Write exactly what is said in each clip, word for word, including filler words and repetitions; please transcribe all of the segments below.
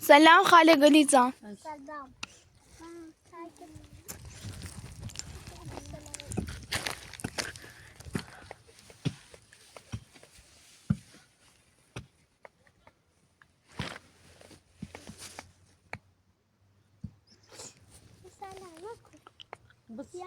سلام خاله ګلي جان. سلام. بس.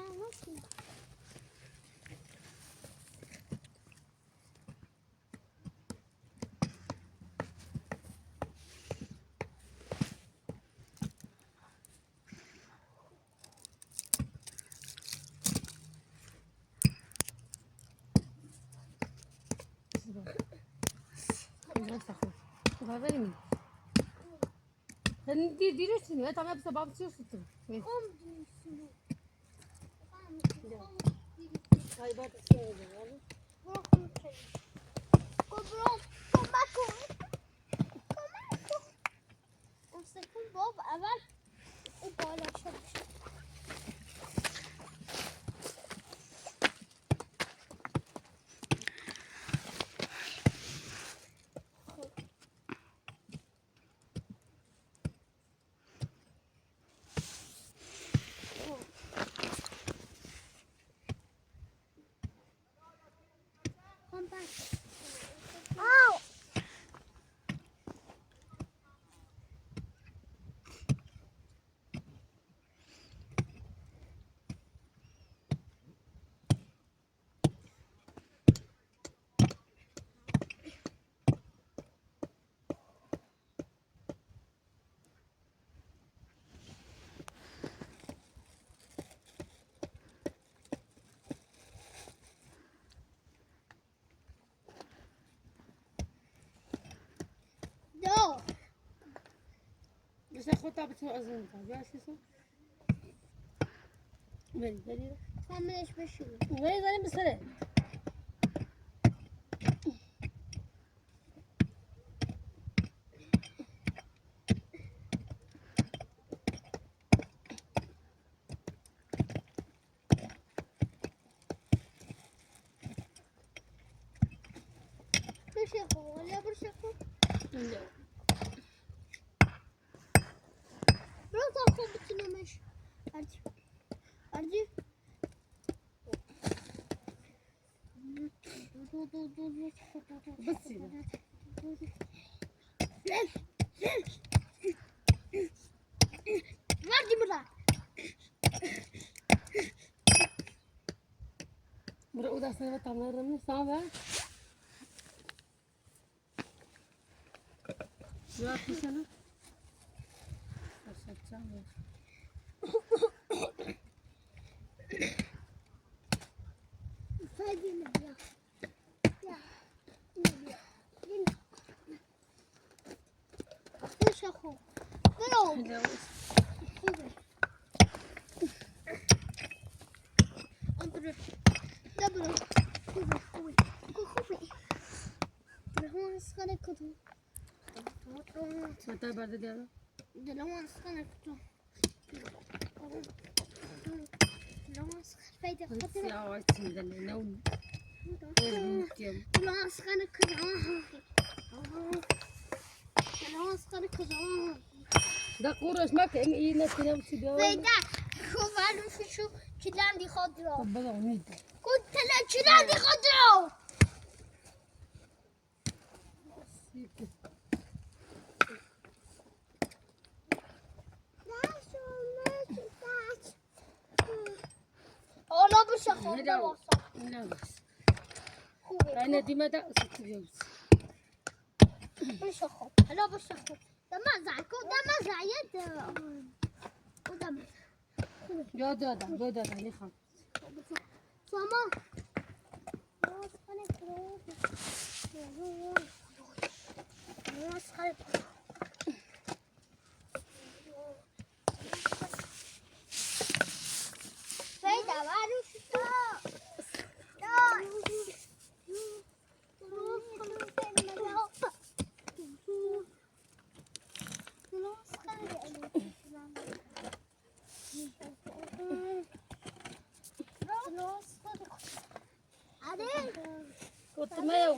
Otu meu.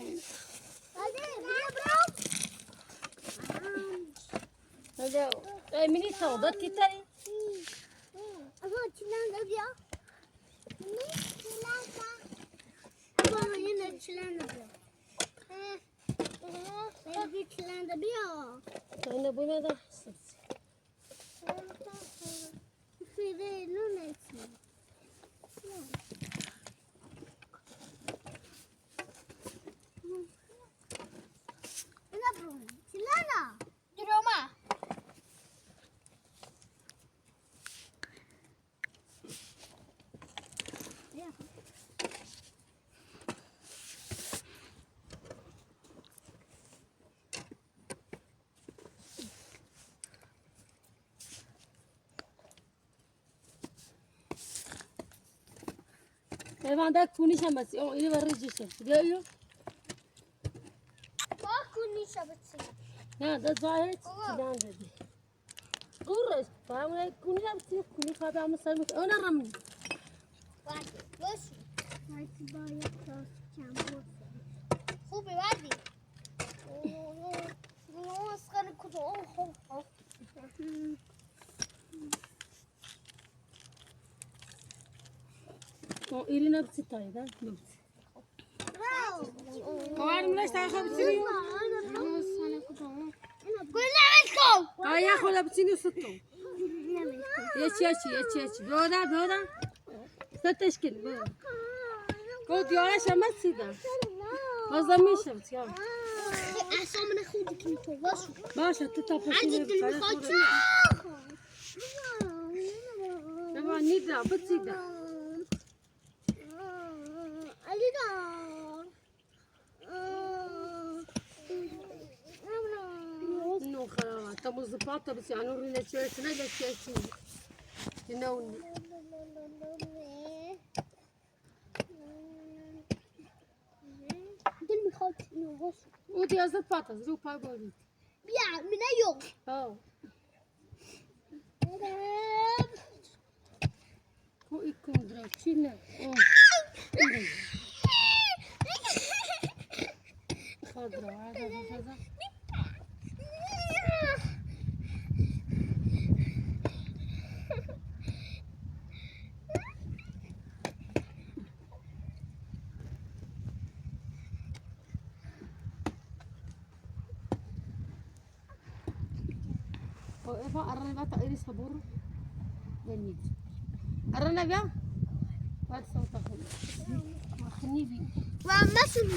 Ayo, eh, mini tau, dati tari. Ayo, chilanga bio. Ini chilanga. Ayo, ini chilanga bio. Eh, eh, ini chilanga bio. Chilanga bio da. Eva da kuni shamasi, o, ini baru jisha. Dia iyo. Ko kuni shamasi. Ya, that's why it's down there. Gures, pamre kuni shamasi, kuni kabe ama sami. Ona ram. Wadi, bos. Wadi, baya, bos, chambo. Kubi wadi. O, o, o, o, skani kuto, o, o, o. O, Irina bisi tai da. Kawari muna sta kau bisi ni. Aya kau la bisi ni suto. Yechi, yechi, yechi, yechi. Broda, broda. Sta teškin, broda. Kau dia ora shamasi da. Maza mi shamasi. Basha, tu ta pasi ni. Eva, ni da, bisi da. No, kala, tamu zapata, bisi, anu rine church, na, na, church. You know. Then we call it, you know, what? O, dia zapata, zapata. Bia, mina yo. O. Ko ikon dra china. O. Kadra, kadra, kadra. O, Eva, arana bata iri sabor. Ganit. Arana bia? Wat sa ta. Wa, masul.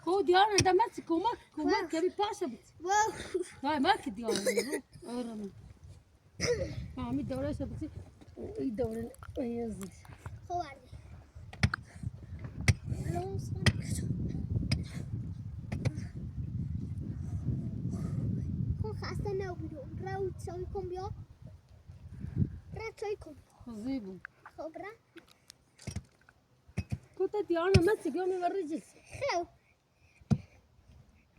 Ko dia ora da mati, ko mak, ko mak, kami pasa biti. Wow. Vai, mak dia ora. Ora. Mami, dora sa biti. I dora, yes. Ko wari. Ko khasta na ubido. Rau choi kombio. Rau choi kom. Zibu. Kobra. Kuta Diana, ma sigi ona variji. Hello.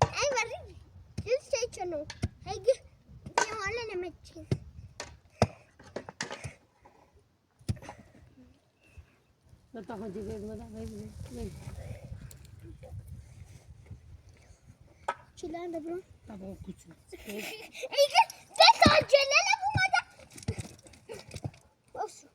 Ai, variji. Jin sei chono. Hegi. Diana ne mechi. Nata ho jige, nata ho jige. Chilanda, bro. Tabo kuchu. Eke, teta, jelele, bumada. Osu.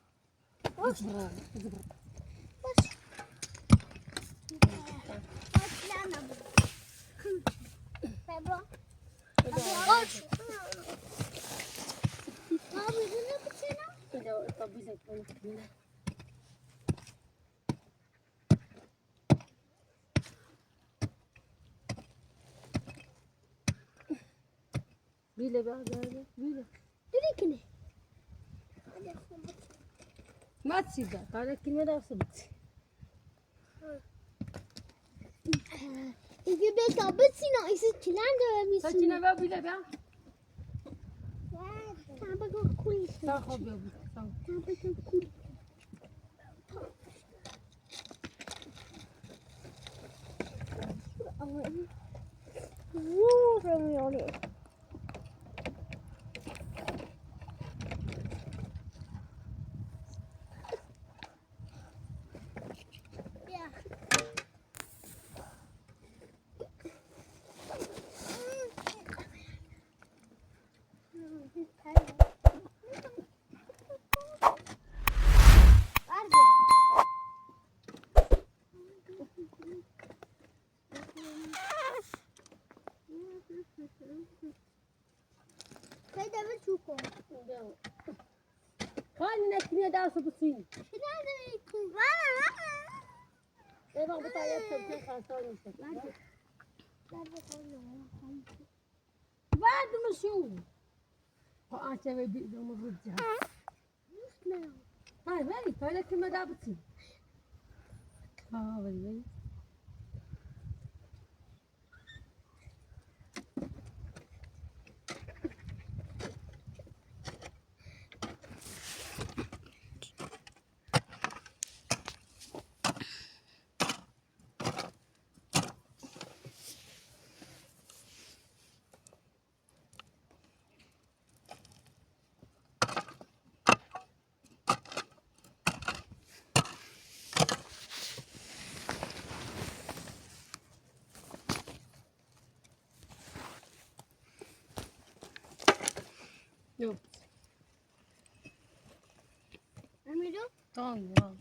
Bile ba, ba, ba, bile. Bile kine. Matsida, tare kine da subit. Igi be ka bitsi na isi chilanga mi. Sa china ba bile ba. Tamba ko kuli. Sa ko be. Tamba ko kuli. Kani na kini da so busin. Eba bata ya so ke ka so ni so. Ba du musu. Ko a che be bi do mo buja. Ai, wei, toilet ki ma da busin. Ah, wei, wei. Yo. Amigo? Tong, no.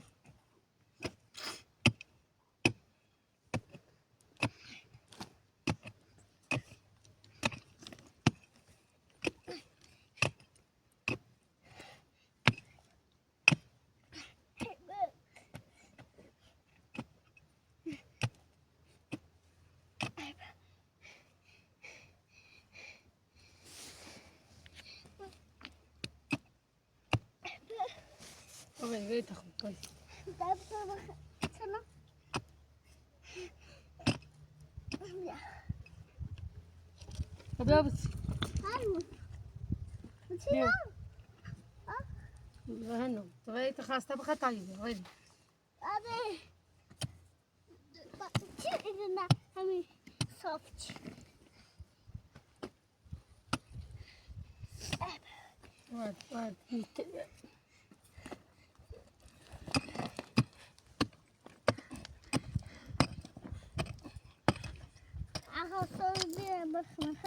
Oi, oi, ta oi. Abra bus. Io. Bueno, te voy a dejar hasta para acá, oi. Abi. Ba, ci, ini na, kami soft. Wat, wat, ite. Aha, so bir bakın.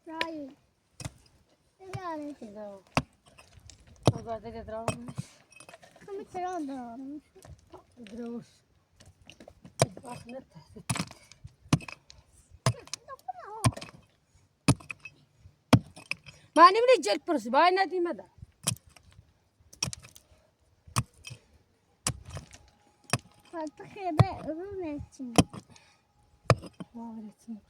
Try. Try. Agora tem que entrar. Como é que eu ando? Deus. Mani mani jel pers, bai na di mada. Fatı khebe ürün etsin. Var etsin.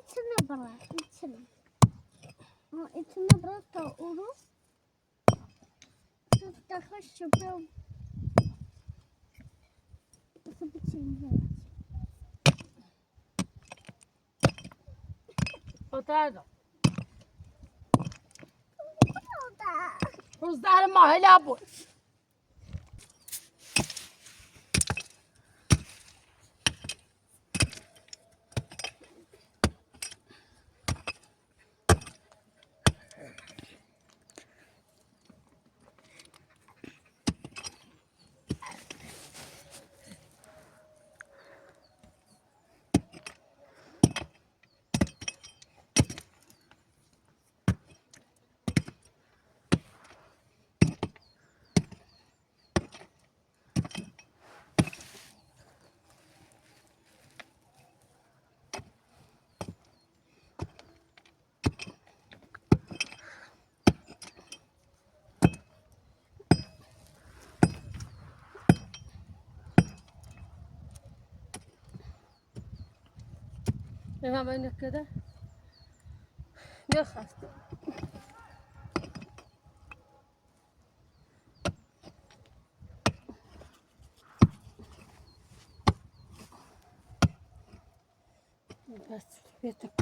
İçine bırak, içine. Ama içine bırak da ürün. Daha çok. Otada. Otada. Otada. Ema mai nekeda. Bia hasta. Bas, bia tak.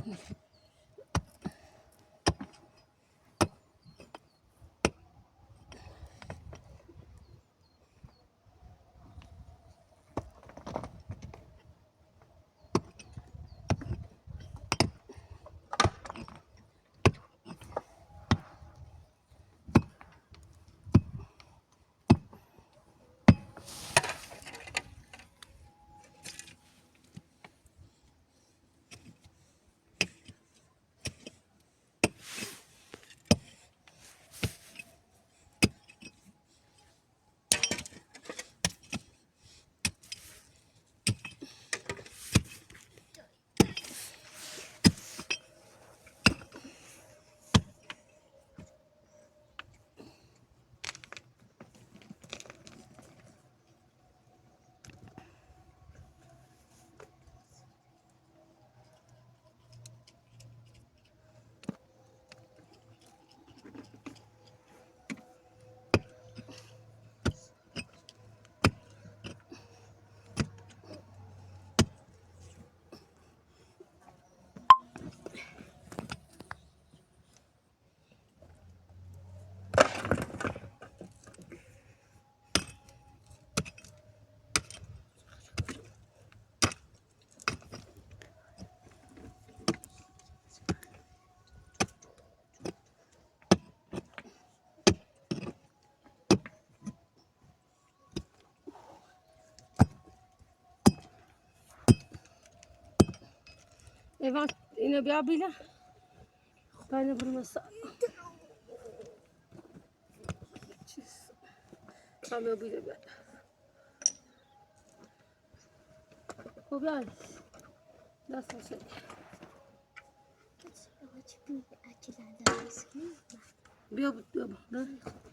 Eva, ina bia bila. Bana bermasa. Kami bila bila. Ko bia. Dah selesai. Bia betul, dah.